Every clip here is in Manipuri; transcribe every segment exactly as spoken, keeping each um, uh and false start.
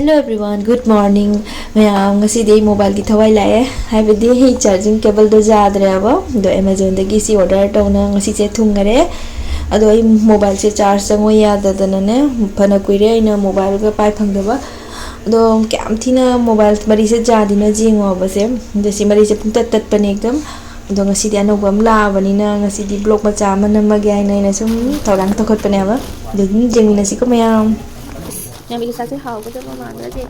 Hello everyone, good morning. ꯃꯌꯥꯝ, ꯉꯁꯤꯗꯤ ꯑꯩ ꯃꯣꯕꯥꯏꯜꯒꯤ ꯊꯋꯥꯏ ꯂꯥꯛꯑꯦ, ꯍꯥꯏꯕꯗꯤ ꯑꯩ ꯆꯥꯔꯖꯤꯡ ꯀꯦꯕꯜꯗꯣ ꯌꯥꯗ꯭ꯔꯦꯕ꯫ ꯑꯗꯣ ꯑꯦꯃꯥꯖꯣꯟꯗꯒꯤ ꯁꯤ ꯑꯣꯔꯗꯔ ꯇꯧꯅ ꯉꯁꯤꯁꯦ ꯊꯨꯡꯉꯔꯦ꯫ ꯑꯗꯣ ꯑꯩ ꯃꯣꯕꯥꯏꯜꯁꯦ ꯆꯥꯔꯖ ꯆꯪꯉꯣ ꯌꯥꯗꯗꯅꯅꯦ, ꯐꯅ ꯀꯨꯏꯔꯦ ꯑꯩꯅ ꯃꯣꯕꯥꯏꯜꯒ ꯄꯥꯏ ꯐꯪꯗꯕ꯫ ꯑꯗꯣ ꯀꯌꯥꯝ ꯊꯤꯅ ꯃꯣꯕꯥꯏꯜ ꯃꯔꯤꯁꯦ ꯌꯥꯗꯤꯅ ꯌꯦꯡꯉꯣꯕꯁꯦ꯫ ꯑꯗꯣ ꯁꯤ ꯃꯔꯤꯁꯦ ꯄꯨꯡꯇꯠ ꯇꯠꯄꯅꯦ ꯑꯦꯛꯗꯝ꯫ ꯑꯗꯣ ꯉꯁꯤꯗꯤ ꯑꯅꯧꯕ ꯑꯃ ꯂꯥꯛꯑꯕꯅꯤꯅ ꯉꯁꯤꯗꯤ ꯕ꯭ꯂꯣꯛ ꯃꯆꯥ ꯑꯃ ꯅꯝꯃꯒꯦ ꯍꯥꯏꯅ ꯑꯩꯅ ꯁꯨꯝ ꯊꯧꯔꯥꯡ ꯇꯧꯈꯠꯄꯅꯦꯕ꯫ ꯑꯗꯣ ꯑꯗꯨꯝ ꯌꯦꯡꯃꯤꯟꯅꯁꯤꯀꯣ ꯃꯌꯥꯝ꯫ ꯌꯥꯝꯕꯤꯒꯤ ꯁꯥꯁꯦ ꯍꯥꯎꯒꯗꯕ ꯃꯥꯟꯗ꯭ꯔꯗꯤ꯫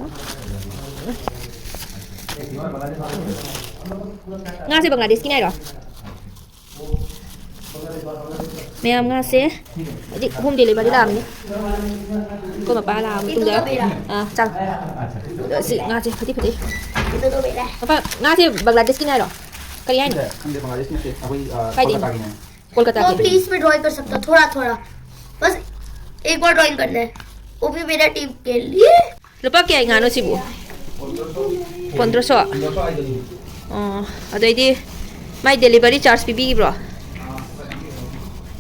ꯉꯥꯁꯦ ꯕꯪꯒ꯭ꯂꯥꯗꯦꯁꯀꯤꯅꯦ ꯍꯥꯏꯔꯣ? ꯃꯌꯥꯝ, ꯉꯥꯁꯦ ꯍꯧꯖꯤꯛ ꯍꯣꯝ ꯗꯦꯂꯤꯚꯔꯤ ꯂꯥꯛꯑꯕꯅꯤ꯫ ꯑꯩꯈꯣꯏ ꯃꯄꯥ ꯂꯥꯛꯑꯕ ꯃꯇꯨꯡꯗ, ꯑꯥ, ꯆꯥꯔꯣ꯫ ꯁꯤ ꯉꯥꯁꯦ ꯐꯗꯤ ꯐꯖꯩ꯫ ꯃꯄꯥ, ꯉꯥꯁꯦ ꯕꯪꯒ꯭ꯂꯥꯗꯦꯁꯀꯤꯅꯦ ꯍꯥꯏꯔꯣ? ꯀꯔꯤ ꯍꯥꯏꯅꯣ? ꯈꯪꯗꯦ, ꯕꯪꯒ꯭ꯂꯥꯗꯦꯁ ꯅꯠꯇꯦ, ꯑꯩꯈꯣꯏ, ꯑ, ꯀꯥꯏꯗꯩꯅꯣ? ꯀꯣꯜꯀꯇꯥꯒꯤꯅꯦ꯫ ꯀꯣꯜꯀꯇꯥꯒꯤ꯫ तो प्लीज मैं ड्राइंग कर सकता हूँ, थोड़ा थोड़ा, बस एक बार ड्राइंग करना है, वो भी मेरा टीम के लिए। ꯂꯨꯄꯥ ꯀꯌꯥꯒꯤ ꯉꯥꯅꯣ ꯁꯤꯕꯨ? ꯄꯣꯟꯗ꯭ꯔꯣꯁꯣ? ꯑꯣ, ꯑꯗꯩꯗꯤ ꯃꯥꯏ ꯗꯦꯂꯤꯚꯔꯤ ꯆꯥꯔꯖ ꯄꯤꯕꯤꯈꯤꯕ꯭ꯔꯣ?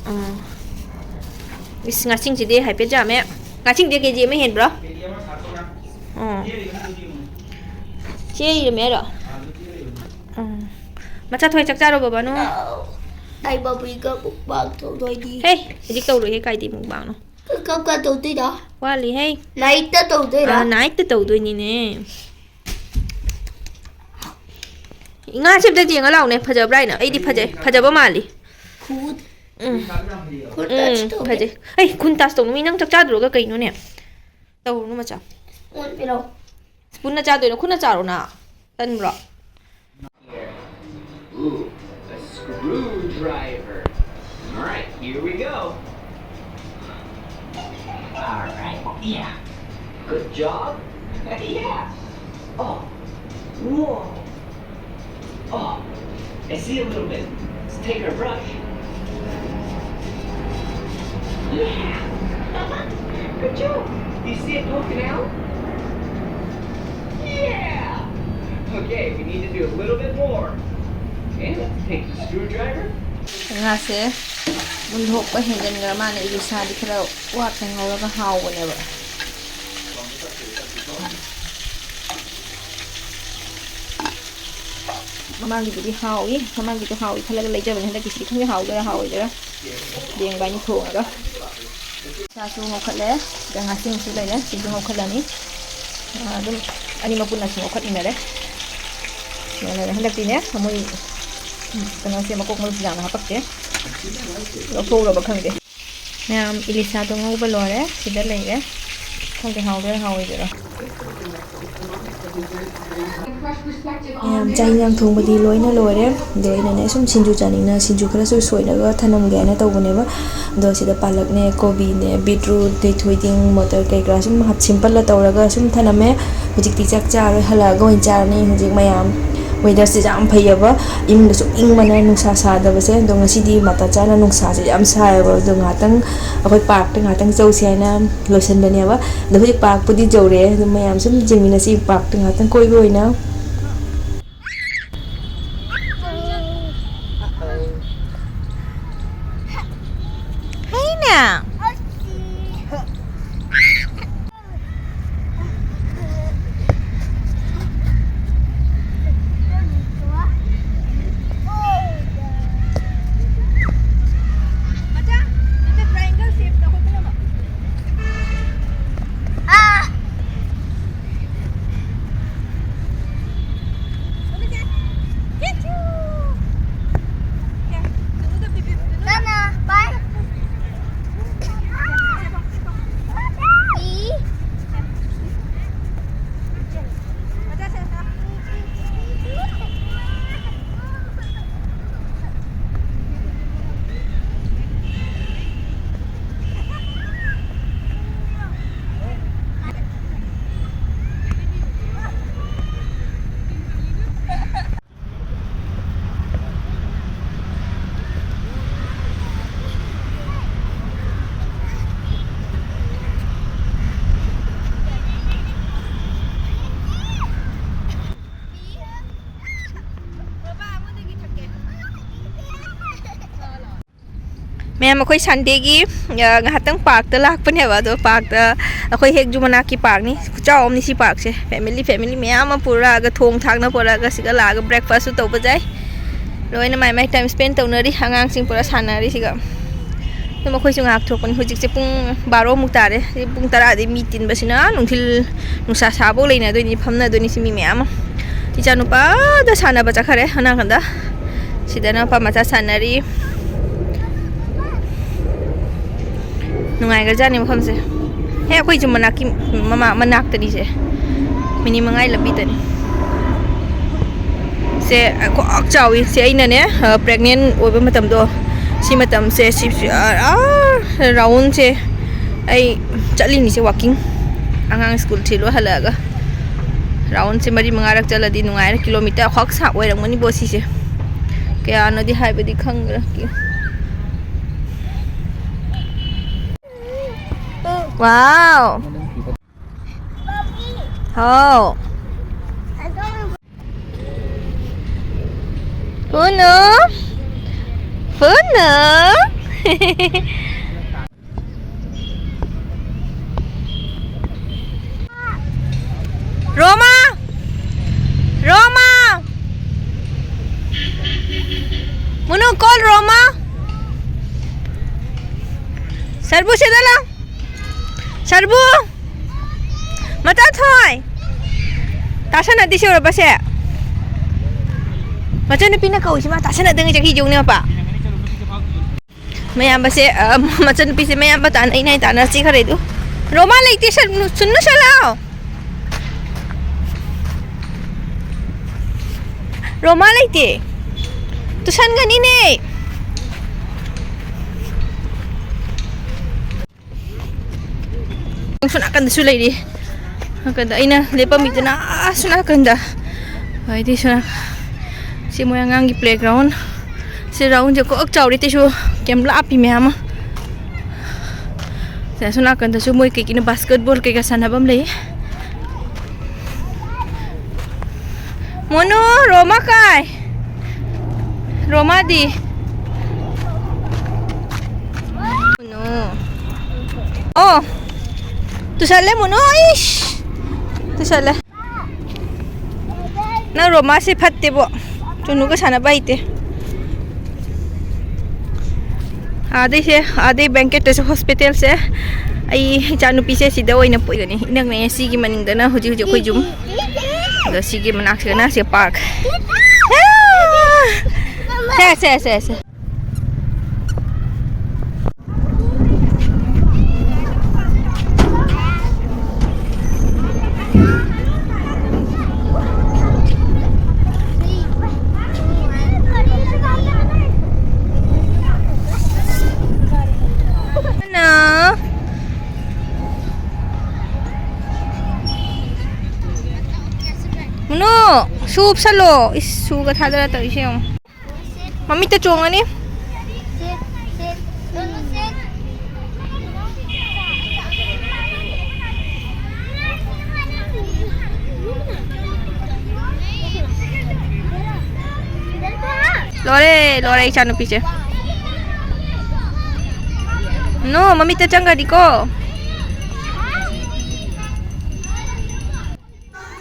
ꯑꯣ꯫ ꯏꯁ, ꯉꯥꯁꯤꯡꯁꯤꯗꯤ ꯍꯥꯏꯐꯦꯠ ꯌꯥꯝꯃꯦ꯫ ꯉꯥꯁꯤꯡꯗꯤ ꯀꯦ ꯖꯤ ꯑꯃ ꯍꯦꯟꯕ꯭ꯔꯣ? ꯑꯣ꯫ ꯆꯦ ꯏꯔꯝꯃꯦ ꯍꯥꯏꯔꯣ? ꯑꯣ꯫ ꯃꯆꯥ ꯊꯣꯏ ꯆꯥꯛ ꯆꯥꯔꯣ ꯕꯕꯥꯅꯨ? ꯇꯥꯏ ꯕꯕꯨꯏꯒ ꯃꯨꯛꯕꯥꯡ ꯇꯧꯗꯣꯏꯅꯤ꯫ ꯍꯦ, ꯍꯧꯖꯤꯛ ꯇꯧꯔꯣꯏꯍꯦ, ꯀꯥꯏꯗꯤ ꯃꯨꯛꯕꯥꯡꯅꯣ? ꯀ-, ꯀꯔꯝ ꯀꯥꯟ ꯇꯧꯗꯣꯏꯅꯣ? ꯋꯥꯠꯂꯤꯍꯦ꯫ ꯅꯥꯏꯠꯇ ꯇꯧꯗꯣꯏꯔꯥ? ꯑꯥ, ꯅꯥꯏꯠꯇ ꯇꯧꯗꯣꯏꯅꯤꯅꯦ꯫ ꯉꯥꯁꯦ ꯑꯝꯇ ꯌꯦꯡꯉ ꯂꯥꯎꯅꯦ, ꯐꯖꯕ꯭ꯔꯥ ꯍꯥꯏꯅ꯫ ꯑꯩꯗꯤ ꯐꯖꯩ, ꯐꯖꯕ ꯃꯥꯜꯂꯤ꯫ ꯈꯨꯠ꯫ ꯎꯝ꯫ ꯈꯨꯠ ꯎꯝ, ꯇꯆ ꯇꯧꯒꯦ꯫ ꯐꯖꯩ꯫ ꯑꯩ ꯈꯨꯟ ꯇꯥꯁ ꯇꯧꯅꯨ ꯃꯤ, ꯅꯪ ꯆꯥꯛ ꯆꯥꯗ꯭ꯔꯣꯒ ꯀꯩꯅꯣꯅꯦ? ꯇꯧꯔꯨꯅꯨ ꯃꯆꯥ꯫ ꯁ꯭ꯄꯨꯟ ꯄꯤꯔꯛꯑꯣ꯫ ꯁ꯭ꯄꯨꯟꯅ ꯆꯥꯗꯣꯏꯔꯣ? ꯈꯨꯠꯅ ꯆꯥꯔꯣ ꯅ? ꯇꯟꯕ꯭ꯔꯣ? Ooh, a screwdriver. All right, here we go. All right, yeah. Good job. Yeah. Oh, whoa. Oh, I see a little bit. Let's take our brush. Yeah. Good job. You see it poking out? Yeah. Okay, we need to do a little bit more. Okay, let's take the screwdriver. ꯉꯥꯁꯦ ꯃꯨꯟꯊꯣꯛꯄ ꯍꯦꯟꯖꯟꯈ꯭ꯔ ꯃꯥꯜꯂꯦ꯫ ꯏꯂꯤꯁꯥꯗꯤ ꯈꯔ ꯋꯥꯠꯅ ꯉꯧꯔꯒ ꯍꯥꯎꯕꯅꯦꯕ꯫ ꯃꯃꯥꯡꯒꯤꯗꯨꯗꯤ ꯍꯥꯎꯏ, ꯃꯃꯥꯡꯒꯤꯗꯨ ꯍꯥꯎꯏ ꯈꯜꯂꯒ ꯂꯩꯖꯕꯅꯤ꯫ ꯍꯟꯗꯛꯀꯤꯁꯤꯗꯤ ꯈꯪꯗꯦ ꯍꯥꯎꯗꯣꯏꯔꯥ ꯍꯥꯎꯔꯣꯏꯗꯣꯏꯔꯥ꯫ ꯌꯦꯡꯕ ꯍꯥꯏꯅ ꯊꯣꯡꯉꯒ꯫ ꯁꯥꯁꯨ ꯉꯧꯈꯠꯂꯦ꯫ ꯁꯤꯗ ꯉꯥꯁꯤꯡꯁꯨ ꯂꯩꯔꯦ꯫ ꯁꯤꯁꯨ ꯉꯧꯈꯠꯂꯅꯤ꯫ ꯑꯗꯨꯝ ꯑꯅꯤꯃꯛ ꯄꯨꯟꯅ ꯁꯨꯝ ꯉꯧꯈꯠꯃꯤꯟꯅꯔꯦ꯫ ꯁꯨꯃꯥꯏꯅ ꯂꯩꯔꯦ꯫ ꯍꯟꯗꯛꯇꯤꯅꯦ ꯃꯣꯏ ꯀꯩꯅꯣꯁꯦ ꯃꯀꯣꯛ ꯃꯔꯨꯁꯦ ꯌꯥꯝꯅ ꯍꯥꯄꯛꯇꯦ꯫ ꯂꯧꯊꯣꯛꯎꯔꯕ ꯈꯪꯗꯦ꯫ ꯃꯌꯥꯝ ꯏꯂꯤꯁꯥꯗꯣ ꯉꯧꯕ ꯂꯣꯏꯔꯦ꯫ ꯁꯤꯗ ꯂꯩꯔꯦ꯫ ꯈꯪꯗꯦ ꯍꯥꯎꯗꯣꯏꯔꯥ ꯍꯥꯎꯔꯣꯏꯗꯣꯏꯔꯥ꯫ ꯃꯌꯥꯝ ꯆꯥꯛ ꯏꯟꯖꯥꯡ ꯊꯣꯡꯕꯗꯤ ꯂꯣꯏꯅ ꯂꯣꯏꯔꯦ꯫ ꯑꯗꯣ ꯑꯩꯅꯅꯦ ꯁꯨꯝ ꯁꯤꯡꯖꯨ ꯆꯥꯅꯤꯡꯅ ꯁꯤꯡꯖꯨ ꯈꯔꯁꯨ ꯁꯣꯏꯔꯒ ꯊꯅꯝꯒꯦ ꯍꯥꯏꯅ ꯇꯧꯕꯅꯦꯕ꯫ ꯑꯗꯣ ꯁꯤꯗ ꯄꯥꯂꯛꯅꯦ, ꯀꯣꯕꯤꯅꯦ, ꯕꯤꯠꯔꯨꯠ, ꯑꯗꯩ ꯊꯣꯏꯗꯤꯡ, ꯃꯣꯇꯔ ꯀꯩ ꯀꯔꯥ ꯁꯨꯝ ꯁꯤꯝꯄꯜꯗ ꯇꯧꯔꯒ ꯁꯨꯝ ꯊꯅꯝꯃꯦ꯫ ꯍꯧꯖꯤꯛꯇꯤ ꯆꯥꯛ ꯆꯥꯔꯣꯏ, ꯍꯜꯂꯛꯑꯒ ꯑꯣꯏꯅ ꯆꯥꯔꯅꯤ꯫ ꯍꯧꯖꯤꯛ ꯃꯌꯥꯝ ꯋꯦꯗꯔꯁꯦ ꯌꯥꯝ ꯐꯩꯌꯦꯕ, ꯏꯃꯨꯡꯗ ꯁꯨꯝ ꯏꯪꯕꯅ ꯅꯨꯡꯁꯥ ꯁꯥꯗꯕꯁꯦ꯫ ꯑꯗꯣ ꯉꯁꯤꯗꯤ ꯃꯇꯥ ꯆꯥꯅ ꯅꯨꯡꯁꯥꯁꯦ ꯌꯥꯝ ꯁꯥꯏꯌꯦꯕ꯫ ꯑꯗꯣ ꯉꯥꯏꯍꯥꯛꯇꯪ ꯑꯩꯈꯣꯏ ꯄꯥꯔꯛꯇ ꯉꯥꯏꯍꯥꯛꯇꯪ ꯆꯧꯁꯦ ꯍꯥꯏꯅ ꯂꯣꯏꯁꯤꯟꯕꯅꯦꯕ꯫ ꯑꯗꯣ ꯍꯧꯖꯤꯛ ꯄꯥꯔꯛꯄꯨꯗꯤ ꯌꯧꯔꯛꯑꯦ꯫ ꯑꯗꯣ ꯃꯌꯥꯝ ꯁꯨꯝ ꯌꯦꯡꯃꯤꯟꯅꯁꯤ ꯄꯥꯔꯛꯇ ꯉꯥꯏꯍꯥꯛꯇꯪ ꯀꯣꯏꯕ ꯑꯣꯏꯅ꯫ Hey now. ꯃꯌꯥꯝ, ꯑꯩꯈꯣꯏ ꯁꯟꯗꯦꯒꯤ, ꯑ, ꯉꯥꯏꯍꯥꯛꯇꯪ ꯄꯥꯔꯛꯇ ꯂꯥꯛꯄꯅꯦꯕ꯫ ꯑꯗꯣ ꯄꯥꯔꯛꯇ, ꯑꯩꯈꯣꯏ ꯍꯦꯛ ꯖꯨ ꯃꯅꯥꯛꯀꯤ ꯄꯥꯔꯛꯅꯤ, ꯈꯨꯆꯥꯎ ꯑꯃꯅꯤ ꯁꯤ ꯄꯥꯔꯛꯁꯦ꯫ ꯐꯦꯃꯤꯂꯤ, ꯐꯦꯃꯤꯂꯤ ꯃꯌꯥꯝ ꯑꯃ ꯄꯨꯔꯛꯑꯒ, ꯊꯣꯡ ꯊꯥꯛꯅ ꯄꯨꯔꯛꯑꯒ, ꯁꯤꯒ ꯂꯥꯛꯑꯒ ꯕ꯭ꯔꯦꯛꯐꯥꯁꯁꯨ ꯇꯧꯕ ꯌꯥꯏ꯫ ꯂꯣꯏꯅ ꯃꯥꯏ ꯃꯥꯏ ꯇꯥꯏꯝ ꯁ꯭ꯄꯦꯟ ꯇꯧꯅꯔꯤ, ꯑꯉꯥꯡꯁꯤꯡ ꯄꯨꯔꯥ ꯁꯥꯟꯅꯔꯤ ꯁꯤꯒ꯫ ꯑꯗꯨꯝ ꯑꯩꯈꯣꯏꯁꯨ ꯉꯥꯏꯍꯥꯛ ꯊꯣꯛꯄꯅꯤ꯫ ꯍꯧꯖꯤꯛꯁꯦ ꯄꯨꯡ ꯕꯥꯔꯣꯃꯨꯛ ꯇꯥꯔꯦ꯫ ꯁꯤ ꯄꯨꯡ ꯇꯔꯥꯗꯤ ꯃꯤ ꯇꯤꯟꯕꯁꯤꯅ ꯅꯨꯡꯊꯤꯜ ꯅꯨꯡꯁꯥ ꯁꯥꯕꯧ ꯂꯩꯅꯗꯣꯏꯅꯤ, ꯐꯝꯅꯗꯣꯏꯅꯤ ꯁꯤ ꯃꯤ ꯃꯌꯥꯝ ꯑꯃ꯫ ꯏꯆꯥꯅꯨꯄꯥꯗ ꯁꯥꯟꯅꯕ ꯆꯠꯈꯔꯦ ꯑꯅꯥꯀꯟꯗ꯫ ꯁꯤꯗꯅ ꯅꯨꯄꯥ ꯃꯆꯥ ꯁꯥꯟꯅꯔꯤ꯫ ꯅꯨꯡꯉꯥꯏꯈ꯭ꯔꯖꯥꯠꯅꯤ ꯃꯐꯝꯁꯦ꯫ ꯍꯦ, ꯑꯩꯈꯣꯏꯁꯨ ꯃꯅꯥꯛꯀꯤ, ꯃꯃꯥ-, ꯃꯅꯥꯛꯇꯅꯤꯁꯦ꯫ ꯃꯤꯅꯤꯠ ꯃꯉꯥꯒꯤ ꯂꯝꯕꯤꯗꯅꯤ꯫ ꯁꯦ ꯈ꯭ꯋꯥꯛ ꯆꯥꯎꯋꯤ꯫ ꯁꯦ ꯑꯩꯅꯅꯦ, ꯑ, ꯄ꯭ꯔꯦꯒꯅꯦꯟ ꯑꯣꯏꯕ ꯃꯇꯝꯗꯣ, ꯁꯤ ꯃꯇꯝꯁꯦ, ꯁꯤ, ꯁꯤ, ꯑ, ꯑ, ꯔꯥꯎꯟꯁꯦ ꯑꯩ ꯆꯠꯂꯤꯅꯤꯁꯦ ꯋꯥꯛꯀꯤꯡ꯫ ꯑꯉꯥꯡ ꯁ꯭ꯀꯨꯜ ꯊꯤꯜꯂꯨ ꯍꯜꯂꯛꯑꯒ ꯔꯥꯎꯟꯁꯦ ꯃꯔꯤ ꯃꯉꯥꯔꯛ ꯆꯠꯂꯗꯤ ꯅꯨꯡꯉꯥꯏꯔꯦ꯫ ꯀꯤꯂꯣꯃꯤꯇꯔ ꯈ꯭ꯋꯥꯛ ꯁꯥꯡ ꯑꯣꯏꯔꯝꯒꯅꯤꯕꯣ ꯁꯤꯁꯦ꯫ ꯀꯌꯥꯅꯣꯗꯤ ꯍꯥꯏꯕꯗꯤ ꯈꯪꯗ꯭ꯔꯦ꯫ ꯋꯥꯎ꯫ ꯍꯥꯎ꯫ ꯄꯨꯅꯨ꯫ ꯄꯨꯅꯨ꯫ ꯔꯣꯃꯥ! ꯔꯣꯃꯥ! ꯃꯨꯅꯨ, call ꯔꯣꯃꯥ! ꯁꯔꯕꯨ, ꯁꯤꯗ ꯂꯥꯎ꯫ ꯁꯔꯕꯨ! ꯃꯆꯥꯊꯣꯏ! ꯇꯥꯁꯟꯅꯗꯦ ꯁꯤ ꯎꯔꯕꯁꯦ? ꯃꯆꯟꯅꯨꯄꯤꯅ ꯀꯧꯏꯁꯤ ꯃꯥ ꯇꯥꯁꯟꯅꯗꯉꯩ ꯆꯍꯤ ꯌꯧꯅꯦ ꯃꯄꯥ꯫ ꯃꯌꯥꯝꯕꯁꯦ, ꯑ, ꯃꯆꯟꯅꯨꯄꯤꯁꯦ ꯃꯌꯥꯝꯕ ꯇꯥꯟꯅ, ꯑꯩꯅ ꯍꯥꯏ ꯇꯥꯟꯅꯁꯤ ꯈꯔꯦ ꯑꯗꯨ꯫ ꯔꯣꯃꯥ ꯂꯩꯇꯦ, ꯁꯟ-, ꯁꯨꯟꯅꯨ ꯁꯟ ꯂꯥꯛꯑꯣ꯫ ꯔꯣꯃꯥ ꯂꯩꯇꯦ꯫ ꯇꯨꯁꯟꯒꯅꯤꯅꯦ꯫ ꯁꯣꯝ ꯅꯥꯀꯟꯗꯁꯨ ꯂꯩꯔꯤ꯫ ꯅꯥꯀꯟꯗ ꯑꯩꯅ ꯂꯦꯞꯄꯝꯃꯤꯗꯨꯅ, ꯑꯥ, ꯁꯣꯝ ꯅꯥꯀꯟꯗ꯫ ꯍꯥꯏꯗꯤ ꯁꯣꯝ ꯅꯥꯀꯟ-, ꯁꯤ ꯃꯣꯏ ꯑꯉꯥꯡꯒꯤ playground꯫ ꯁꯤ roundꯁꯦ ꯀꯣꯛ ꯆꯥꯎꯔꯦ, ꯑꯇꯩꯁꯨ ꯀꯌꯥꯝ ꯂꯥꯞꯄꯤ ꯃꯌꯥꯝ ꯑꯃ꯫ ꯁꯤ ꯑꯁꯣꯝ ꯅꯥꯀꯟꯗꯁꯨ ꯃꯣꯏ ꯀꯩꯒꯤꯅꯣ basketball ꯀꯩꯀꯥ ꯁꯥꯟꯅꯐꯝ ꯂꯩ꯫ ꯃꯣꯅꯨ, ꯔꯣꯃꯥ ꯀꯥꯏ? ꯔꯣꯃꯥꯗꯤ? ꯇꯨꯁꯜꯂꯦ ꯃꯨꯅꯨ, ꯏꯁ! ꯇꯨꯁꯜꯂꯦ꯫ ꯅꯪ ꯔꯣꯃꯥꯁꯦ ꯐꯠꯇꯦꯕꯣ꯫ ꯆꯨꯅꯨꯒ ꯁꯥꯟꯅꯕ ꯍꯩꯇꯦ꯫ ꯑꯥꯗꯩꯁꯦ, ꯑꯥꯗꯩ ꯕꯦꯡꯀꯦꯠꯇꯁꯨ ꯍꯣꯁꯄꯤꯇꯥꯜꯁꯦ꯫ ꯑꯩ ꯏꯆꯥꯅꯨꯄꯤꯁꯦ ꯁꯤꯗ ꯑꯣꯏꯅ ꯄꯣꯛꯏꯒꯅꯤ꯫ ꯏꯅꯛ ꯅꯛꯑꯦ ꯁꯤꯒꯤ ꯃꯅꯤꯡꯗꯅ ꯍꯧꯖꯤꯛ ꯍꯧꯖꯤꯛ ꯑꯩꯈꯣꯏ ꯌꯨꯝ꯫ ꯑꯗꯣ ꯁꯤꯒꯤ ꯃꯅꯥꯛꯁꯤꯗꯅ ꯁꯤ ꯄꯥꯔꯛ꯫ ꯁꯦ, ꯁꯦ, ꯁꯦ, ꯁꯦ꯫ ꯃꯨꯅꯨ, ꯁꯨ ꯎꯞꯁꯜꯂꯣ꯫ ꯏꯁ, ꯁꯨꯒ ꯊꯥꯗꯔ ꯇꯧꯔꯤꯁꯦ ꯌꯦꯡꯉꯣ꯫ ꯃꯃꯤꯠꯇ ꯆꯣꯡꯉꯅꯤ꯫ ꯂꯣꯏꯔꯦ, ꯂꯣꯏꯔꯦ, ꯏꯆꯥꯅꯨꯄꯤꯁꯦ꯫ ꯅꯣ, ꯃꯃꯤꯠꯇ ꯆꯪꯒꯅꯤꯀꯣ꯫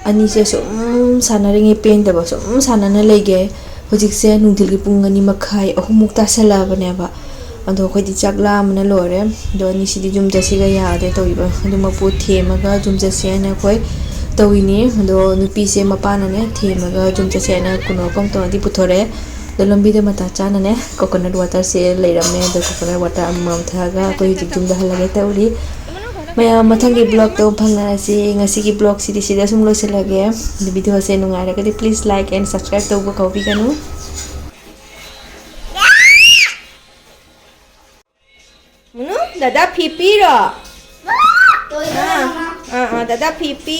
ꯑꯅꯤꯁꯦ ꯁꯨꯝ ꯁꯥꯟꯅꯔꯤꯉꯩ ꯄꯦꯟꯗꯕ, ꯁꯨꯝ ꯁꯥꯟꯅꯅ ꯂꯩꯒꯦ꯫ ꯍꯧꯖꯤꯛꯁꯦ ꯅꯨꯡꯊꯤꯜꯒꯤ ꯄꯨꯡ ꯑꯅꯤ ꯃꯈꯥꯏ, ꯑꯍꯨꯝꯃꯨꯛ ꯇꯥꯁꯜꯂꯛꯑꯕꯅꯦꯕ꯫ ꯑꯗꯣ ꯑꯩꯈꯣꯏꯗꯤ ꯆꯥꯛ ꯂꯥꯝꯕꯅ ꯂꯣꯏꯔꯦ꯫ ꯑꯗꯣ ꯑꯅꯤꯁꯤꯗꯤ ꯌꯨꯝ ꯆꯠꯁꯤꯒ ꯌꯥꯗꯦ ꯇꯧꯔꯤꯕ꯫ ꯑꯗꯨꯃꯛꯄꯨ ꯊꯦꯝꯃꯒ ꯌꯨꯝ ꯆꯠꯁꯦ ꯍꯥꯏꯅ ꯑꯩꯈꯣꯏ ꯇꯧꯔꯤꯅꯤ꯫ ꯑꯗꯣ ꯅꯨꯄꯤꯁꯦ ꯃꯄꯥꯅꯅꯦ ꯊꯦꯝꯃꯒ ꯌꯨꯝ ꯆꯠꯁꯦ ꯍꯥꯏꯅ ꯀꯨꯅꯣ ꯀꯝ ꯇꯧꯅꯗꯤ ꯄꯨꯊꯣꯔꯛꯑꯦ꯫ ꯑꯗꯣ ꯂꯝꯕꯤꯗ ꯃꯇꯥ ꯆꯥꯅꯅꯦ ꯀꯣꯀꯣꯅꯠ ꯋꯥꯇꯔꯁꯦ ꯂꯩꯔꯝꯃꯦ꯫ ꯑꯗꯣ ꯀꯣꯀꯣꯅꯠ ꯋꯥꯇꯔ ꯑꯃꯃꯝ ꯊꯛꯑꯒ ꯑꯩꯈꯣꯏ ꯍꯧꯖꯤꯛ ꯌꯨꯝꯗ ꯍꯜꯂꯒꯦ ꯇꯧꯔꯤ꯫ ꯃꯌꯥꯝ ꯃꯊꯪꯒꯤ ꯕ꯭ꯂꯣꯛꯇ ꯑꯃꯨꯛ ꯐꯪꯅꯔꯁꯤ꯫ ꯉꯁꯤꯒꯤ ꯕ꯭ꯂꯣꯛꯁꯤꯗꯤ ꯁꯤꯗ ꯁꯨꯝ ꯂꯣꯏꯁꯤꯜꯂꯒꯦ꯫ ꯑꯗꯨ ꯚꯤꯗꯤꯑꯣꯁꯦ ꯅꯨꯡꯉꯥꯏꯔꯒꯗꯤ please like and subscribe ꯇꯧꯕ ꯀꯥꯎꯕꯤꯒꯅꯨ꯫ ꯃꯨꯅꯨ, ꯗꯗꯥ ꯐꯤ ꯄꯤꯔꯣ? ꯑꯥ, ꯑꯥ, ꯑꯥ, ꯗꯗꯥ ꯐꯤ ꯄꯤ꯫